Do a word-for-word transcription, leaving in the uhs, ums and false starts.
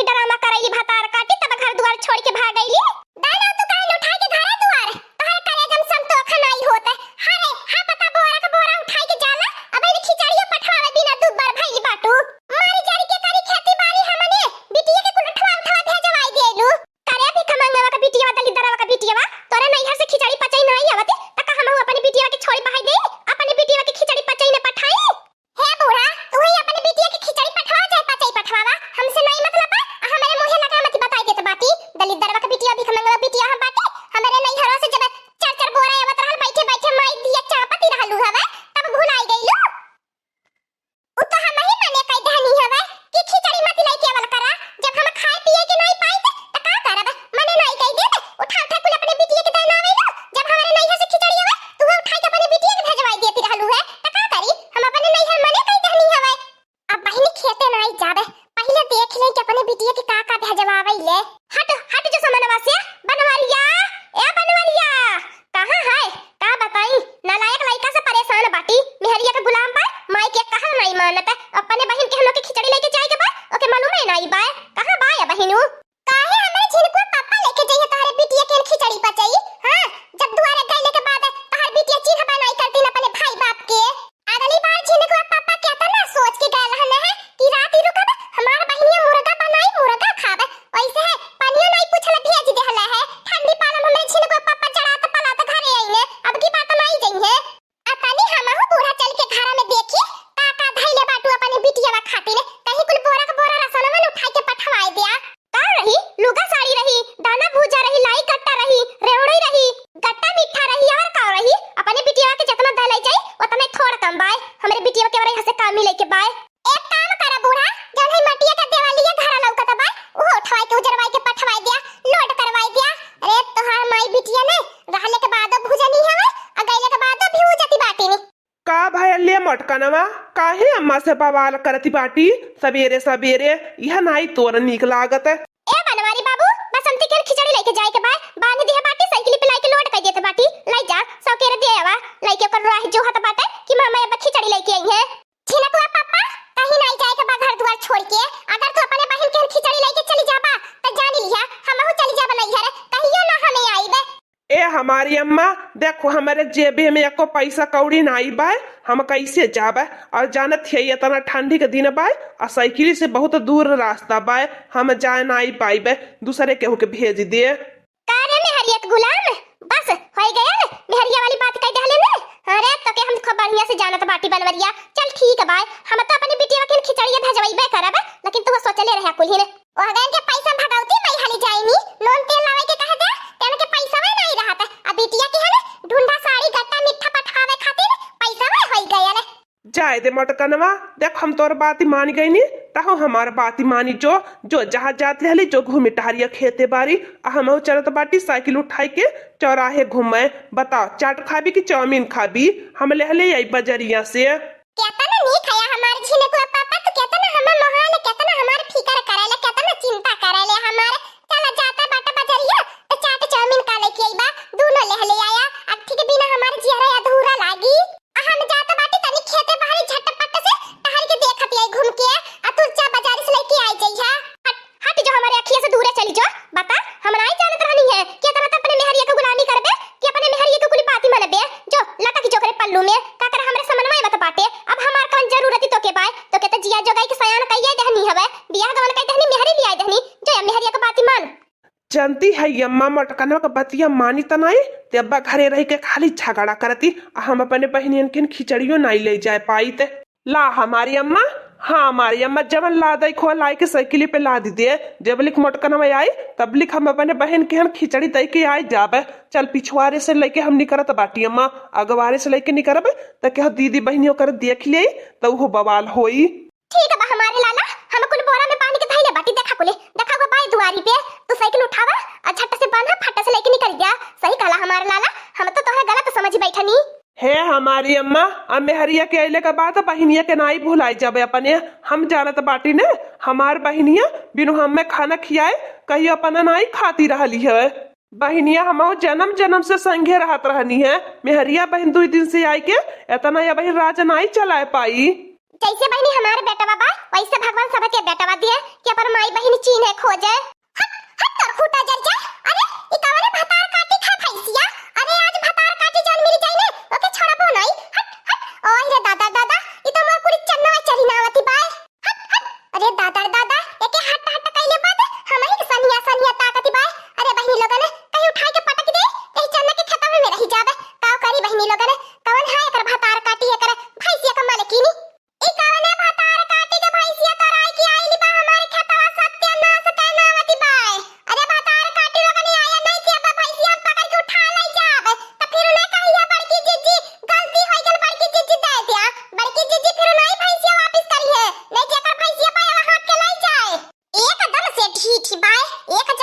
ड्रामा करैली भतार काटी, तब घर दुआर छोड़ के भाग गईली। दादा, तू काहे न उठाई के घरे दुआर? तोहरे करेजा में संतोख नाई होत। हाँ रे, हाँ पता बोरा के बोरा उठाई के जाला। अब इन खिचड़िया पठवावे बिना दू बार भइल बाटू। मारी जारी के करी खेती बारी हमने, बिटिया के कुल उठवा उठवा भेजवाई देलू। करे भिखमंगवा के बिटिया, दलिद्दरवा के बिटिया, तोरे नैहर से खिचड़ी पचई नाई आवत, त का हमहू अपने बिटिया के छोड़ी बहाई देई? अपने बिटिया के खिचड़ी पचई न पठाई? हे बूढ़ा, तू ही अपने बिटिया के खिचड़ी पठवा चाहे पचई पठवावा, हमसे नाई मतलब बा। आ हमरे मुँहे लगा मत बताई देत बाटी, दलिद्दरवा के बिटिया, भिखमंगवा बिटिया हम बाटी। हमरे नैहरवा से जब चार चार बोरा आवत रहल, बैठे बैठे माई दिया चापती रहलू हवे, तब भुलाई गईलू। उ तो हम ही मने कह देहनी हवे कि खिचड़ी मत लइके आवल करा, जब हम खाए पिए के नाई पाई त, त का करब? मने नाई कह देत, उठा उठा कुल अपने बिटिया के देना आवेलू। जब हमरे नैहर से खिचड़ी आवे, तू उठा के अपने बिटिया के भेजवाई देती रहलू है, त का करी? हम अपने नैहर मने कह देहनी हवे। अब बहिनी खेते नाई जाबे, पहिले देख ले कि अपने बिटिया के का का भेजवावे ले। हट, हट जो समनवा से, बनवरिया, ए बनवरिया, कहाँ है? का बताई, नालायक लइका से परेशान बाटी। मेहरिया के गुलाम बा, माई के कहल नाई मानत। अपने बहिन के हम लोग के खिचड़ी लेके जाए के बा, ओके मालूम है नाई बा। कहाँ बा या बहिनू? काहे हमरे झिनकुआ पापा लेके जइहे तोहरे बिटिया के खिचड़ी पचई? हाँ, जब दुआरे गइले के बाद तोहर बिटिया चिन्हबा नाई करतीन अपने भाई बाप के। अगली बार झिनकुआ पापा केतना सोच के गए रहने हैं कि रात ही रुकब, हमार बहिनिया मुर्गा बनाई, मुर्गा खाब। वैसे है, पनियो नाई पूछल भेज देहले है। ठंडी पाला में हमरे झिनकुआ पापा जड़ात पलात घरे आईने, अब की बात नाई जइहे। आ तनी हमहू बूढ़ा चल के घरा में देखी, का का धइले बाटू अपने बिटियावा खातिर, कहीं कुल बोरा के बोरा रासनवा न उठाई के पठवाए दिया। का रही? लुगा साड़ी रही, दाना भूजा रही, लाई कट्टा रही, रेवड़ी रही, गट्टा मीठा रही, और का रही? अपने बिटियावा के जतना दे ले जाई, उतने थोड़ कम बाय। हमरे बिटियावा के वरे हसे का मिले के बाय। एक काम करा बूढ़ा, जौन है मटिया का देवालिया घरा लौकत बा, उहो उठवाई के उजरवाई के पठवाई दिया, लोड करवाई दिया। अरे तोहार माई बिटिया ने रहले के बादो भूजनी हवे, आ गइले के बादो भी उजती बाटी नी। का भयल ले मोटकनवा, काहे अम्मा से बवाल करती बाटी सबेरे सबेरे? यह नाई तोर नीक लागत। ए बनवारी बाबू, बसंती के खिचड़ी लेके जाए के बाय, बांध दिया बाटी, साइकिल पे लाइके लोड कर देत बाटी, लाई जा, सौकेरे दे आवा, लाइके ओकर राह जोहत बाटे कि मामा अब खिचड़ी लेके आई है। झिनकुआ पापा, कहीं नाई जाए के बा घर दुआर छोड़ के। अगर तू अपने बहिन के खिचड़ी लेके चली जाबा, त जानी लिहा, हमहू चली जाब नैहर, कहियो ना हमें आईबे। ए हमारी अम्मा, देखो हमरे जेबे में एको पैसा कौड़ी नाई बाय, हम कैसे जाबे? और जानत हियै इतना ठंडी के दिन बाय, और साइकिल से बहुत दूर रास्ता बाय, हम जाए नाई पाइबे, दूसरे केहू के भेज दे। का रे मेहरिया के गुलाम, बस होई गयल? मेहरिया वाली बात कह देहले ने। अरे तोके हम खूब बढ़िया से जानत बाटी बनवरिया। चल ठीक बाय, हम तो अपनी बिटिया के खिचड़िया भेजवैबे करब, लेकिन तू सोचले रहे कुल्हिन। ओहगन के पैसा भगौती मई हाली जाइनी, नून तेल लावे के कह दे, तेन के पैसा वह नहीं रहत। अब बिटिया के है ना ढूंढा साड़ी गट्टा मीठा पठावे खातिर पैसा वह होई गयल। जाए दे मोटकनवा, देख हम तोर बात मान गईनी, तहु हमार बात मानी जो, जो जहाँ जात रहली जो घूमी टहरिया खेते बारी, आ हमहू चलत बाटी साइकिल उठाई के चौराहे घूमे। बताओ चाट खाबी कि चाउमीन खाबी? हम लेहले आई बजरिया से। केतना नीक है हमार झिनकुआ पापा, तू केतना हमार मोहाल, केतना हमार फिकर करेला, केतना चिंता करेले हमार। चला जाता बाटा बजरिया, त चाट चाउमीन का लेके आईबा, दूनो लेहले आया। अब ठीक बिना हमार जियरा अधूरा लागी। आ हम जात बाटी तनी खेते बाहरी झटपट से टहल के देखत आई घूम के, आ तू जा बाजारी से लेके आई जइहा। हट, हट जो हमारे अखिया से दूरे चली जो। बता, हम नाई जानत रहनी है कि इतना तो अपने मेहरिया के गुलामी करबे कि अपने मेहरिया के कुली बाती मनबे। जो लटक जो करे पल्लू में, का करे हमरे समनवा बत बाटे। अब हमार कौन जरूरत ही तोके बाय, तोके तो जिया जोगाई के सयान कइये देहनी हवे, बियाह गवन कइ देहनी, मेहरी लियाई देहनी, जो या मेहरिया के बाती मान। जानती है अम्मा, मोटकनवा के बतिया मानी त नाई, ते अब्बा घरे रह के खाली झगड़ा करती, आ हम अपने बहिनियन के खिचड़ियो नाई ले जाए पाइत। ला हमारी अम्मा, हाँ हमारी अम्मा, जवन लादे खो लाई के साइकिल पे लादी दे, जब लिख मोटकनवा आई, तब लिख हम अपने बहन के हम खिचड़ी दे के आई जाबे। चल पिछवारे से लेके हम निकरत बाटी अम्मा, अगवारे से लेके निकरबे, त केहू दीदी बहिनी ओकर देख ले, त उहो बवाल होई। ठीक बा हमारे लाला, हम कुल बोरा में बांध के धइले बाटी, देखा कुले, देखा वो बाई दुआरी पे, तू साइकिल उठावा, आ झट से बांधा, फट से लेके निकल गया। सही कहला हमारे लाला, हम तो तोहरा गलत समझ बैठनी। हे हमारी अम्मा, अब मेहरिया के अइले के बाद बहिनिया के नाई भुलाई जाबे अपने। हम जानत बाटी ने, हमार बहिनिया बिनु हमें खाना खियाए कहियो अपना नाई खाती रहली है। बहिनिया हमहू जन्म जन्म से संगे रहत रहनी है। मेहरिया बहिन दुई दिन से आई के एतना या बहिन राज नाई चलाए पाई। जैसे बहिनी हमारे बेटवा बा, वैसे भगवान सबके बेटवा दिए कि अपन माई बहिनी चीन्हे खोजे। हट, हट तोर खूंटा जर जाए। अरे, ई कवने भतार काटी खा भैंसिया? अरे, आज भतार काटी जौन मिल जाई ने, ओके छोड़बो नाई। हट, हट। ओए रे दादा, दादा, ई तो मोर पूरी चन्नवा चरी नावती बाय। हट, हट। अरे दादा, दादा, एके हट, हट कइले बाद हमही के सनिया, सनिया ताकती बाय। अरे बहिनी लोगन, कहीं उठाई के पटक दे, यही चन्ना के खेतवा में रही जाबे। का करी बहिनी लोगन, कवन है एकर भतार काटी, एकर भैंसिया का मालकिनी? ई कवने भतार काटी के भैंसिया तोराई के आइल बा हमारे खेतवा, सत्यानाश के नावती बाय। अरे भतार काटी लोगन, आया नहीं कि अब भैंसिया पकड़ के उठा ले जाब, त फिर उन्हें कहिया बड़की जिज्जी, गलती हो गल बड़की जिज्जी दे दिया। बड़की जिज्जी फिर नहीं भैंसिया वापस करी है, नहीं जेकर भैंसिया बा, एला हाथ के ले जाए। एकदम से ढीठ बाय, एक